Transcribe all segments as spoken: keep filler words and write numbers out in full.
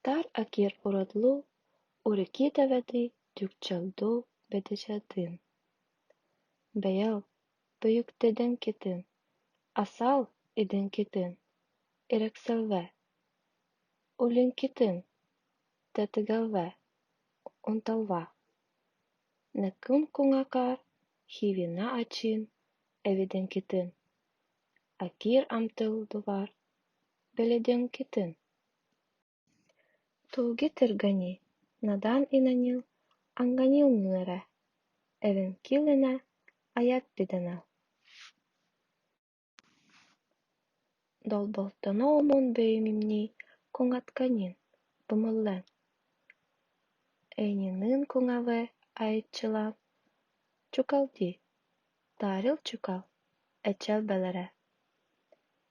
Тар акир уродlu, uri ki tevedi, дюкчалду бедечадин. Беел, баюк теден китин, асал идин китин, ирекселве, улин китин, тетигелве, унталва. Некун кунгакар, хивина ачин, эвидин китин. Акир амтыл дувар, беледин китин. Тууги тиргани, надан инанил, анганил нуунере, эвенкил ина, аят биденел. Долбалтоно умун бейимимни кунгатканин бумыллен. Энинин кунгавы аитчилан чукалди, тарил чукал, эчел белере.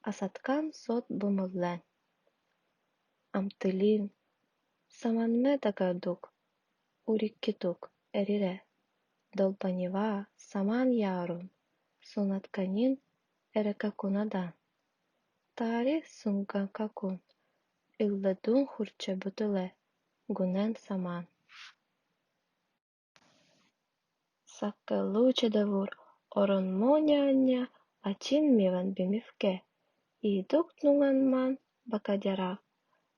Асаткан сот бумыллен. Амтылин, саманме дагадук, уриккитук эрире, долбанива саман ярун, сунатканин эрекакун адан. Тари сунгакакун, илледун хурче бутыле, гунен саман. Саккылу чедевур, оронмо няня, ачин миван бимивке. Идук нунган ман бакадяра,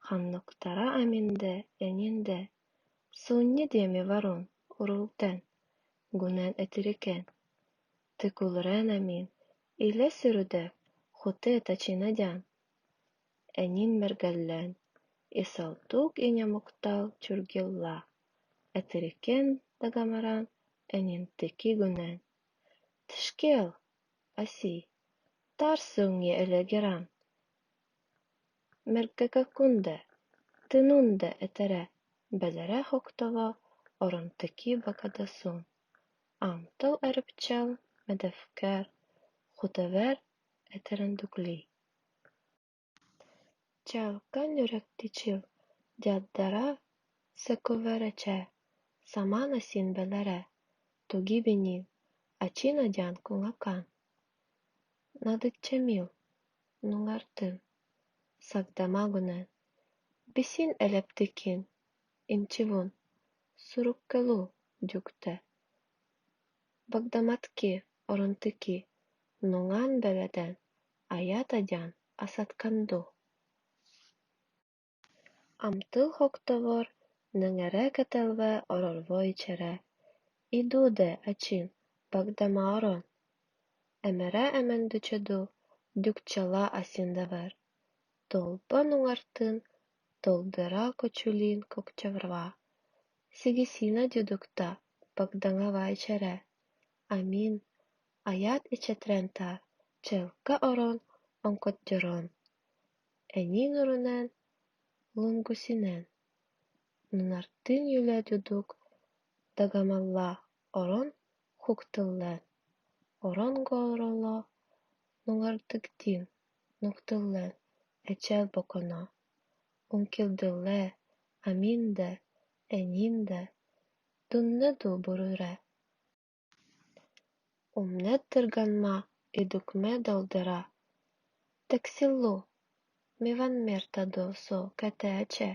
хамноктара аминде, энинде. Сунни деми варун урултен, гунен этирикен. Тыкулрен амин иле сирудев, хуте тачинадян. Энин мергеллен, и салтук, и нямуктал чургилла. Этирикен дагамаран, энин тики гунен. Тышкел, аси, тар сунги элегеран. Мергекакунде, тынунде этере, белере хохтова, орон тики бакадасун. Амтыл эрипчел, медевкер, хутевер этерен дуклий. Чалкан юректичил, дяддара секувер эче, саман асин белере, туги бинин, ачин адян кунгакан. Надыдчемил, нунгартын, сагдама гунен, бисин элептикин, инчивун, суруккелу дюкте. Багдаматки, орон тики, нунган беледен, аят адян асатканду. Амтыл хохтовор, нунгере кетелве орорво ичере. Идуде ачин, багдама орон. Эмере эмен дучеду, дюкчала асин девер. Долба нунгартын, долдыра кочулин кокчеврва. Сигисина дюдукта, багдама вай ичере. Амин, аят ичетрен тар, челка орон, онкоддьорон. Эни нурунен, лунгусинен. Нунартын юле дюдук, дагамалла орон хуктыллен. Орон гороло, нунгардыгдин нуктыллен, эчел боконо. Ункилдыле, аминде, энинде, дуннеду буруре. Умнед тырганма, идукме долдыра. Тексиллу, миван мертаду со кете аче,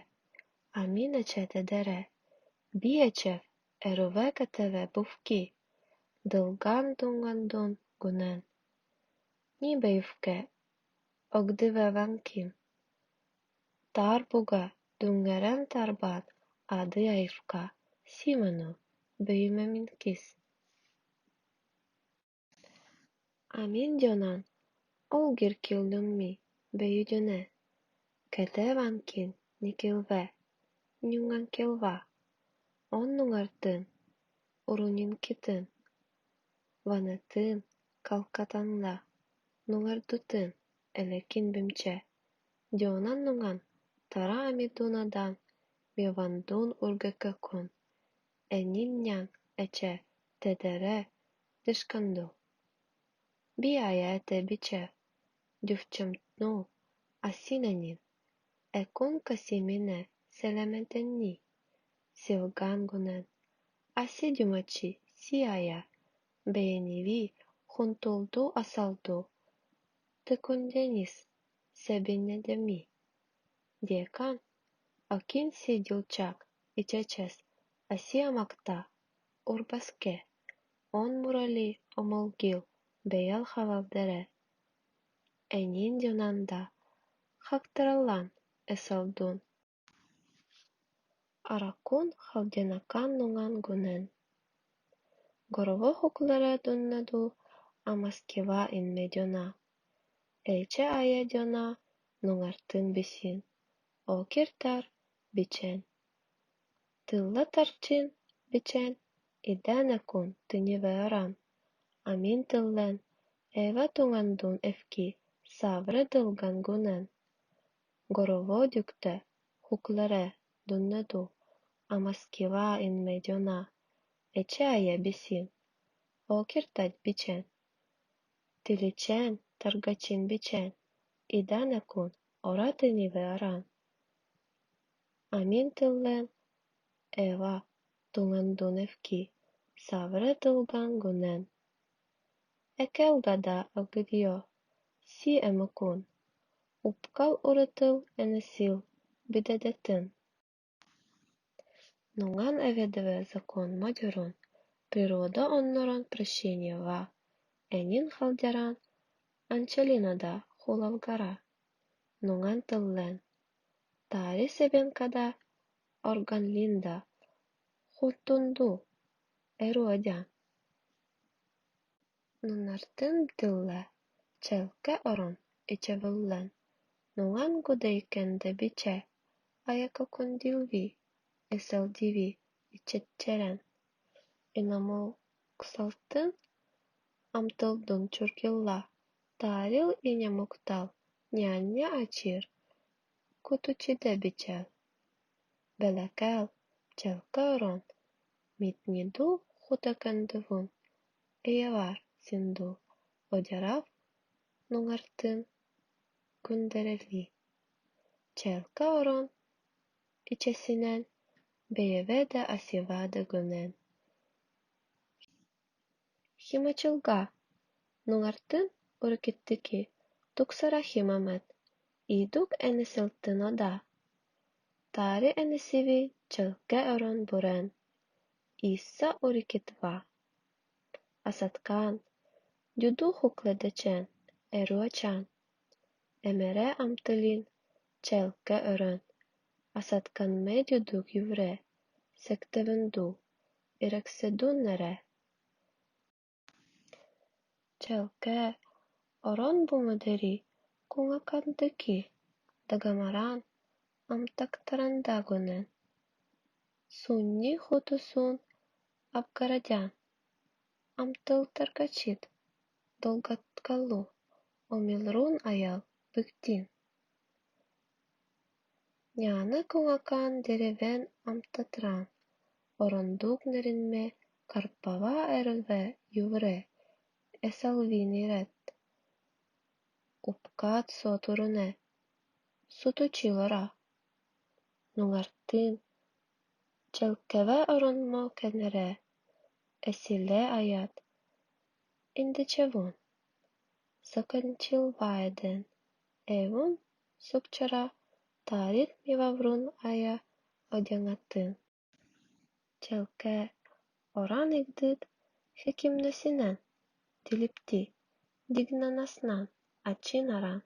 амин аче тедере. Би ачев, эруве кетеве бувки, дылган дунгандун гунен. Ни бейвке, огдыве ванкин. Тар буга, дунгерен тарбан, ады айвка, симану, бейме минкис. Амин дёнан, ол гиркил дунми, бейю дёне. Кете ванкин, никилве, нюнган килва. Он нунгартын, урунин китын. Ванэтын, калкатанда, нунгардутын, элекин бимче. Дёнан нунган, тара ами дунадан, мивандун ургекакун. Энин нян, эче, тедере, дышканду. Би ая эте бичев, дювчемтну, асинанин. Экун касимине, селеметенни. Силган гунен. Аси дюмачи, си ая. Беениви, хунтулду, асалду. Тыкунденис, себинедеми. Декан, Akin si dilchak, icheches, asi amakta, urbaske, on murali, omolgil, beyal haval dere. Enin dionanda, haktarallan, esel dun. Arakun haldenakan nungan gunen. Gorovo huklere dunnedu, amaskiva inme diona. Eche aia diona, nungartın bisin. Okir tar biçen. Tilla tarçın biçen, idane kun tinive aran. Amin tıllen, eva tungandun evki, savre dılgan gunen. Gorovo dükte, huklere dunnedu, amaskiva inme diona, eche aia bisin. Okir tar biçen. Tiliçen, targaçin biçen, idane kun, ora tinive aran. Amin tıllen, eva tungandun evki, savre dılgan gunen. Ekel gada agıdio, si emükun. Upkal uretıl enesil, bidedetın. Nungan evedeve zakon madjurun, природа оннорон прощение ва, enin halderan, анчалин ода хулагара. Нунган тыллен. Тари себен када органлин да хутунду, эру адян. Нунартын тылла челке орон иче выллен. Нунган гудейкенде биче, аяка кундилви, эсэлдиви ичетчерен. Инамул ксалтын амтылдун чуркилла, тарил ине муктал, няня ачир кутучиде бичел. Белекел, челке орон, митниду хутакандывун, эявар синду, одярав нунгартын гундерели. Челке орон ичесинен, бееведе асиваде гунен. Химачылга. Нунгартын урикиттики, туксара хима мед, идук энесэлтын ода. Тари энесиви челке орон бурен. Иса урикитва. Асаткан. Дюдю хукледечен, эру ачан. Эмере амтылин челке орон. Асатканме дюдюк ювре, сектевенду, ирексэду нере. Челке орон буму дери кунгакандыки, дагамаран амтактаранда гунен. Сунни хутусун абгарадян, амтыл таркачид, долгаткалу, омилрун аял быктин. Няна кунгакан деревен амтатран, орондук неринме карпава эрве ювре, эсэлвин ирет. Упкад со туруне, сутучил ора. Нунгартын челкеве оронмо кенере, эсиле аяд индечевун. Соканчил ваеден эвун сукчара, тарил ми ваврун ая одянгатын. Челке оран игдыд хекимнасинен, тилипти дигнанаснан ачин аран.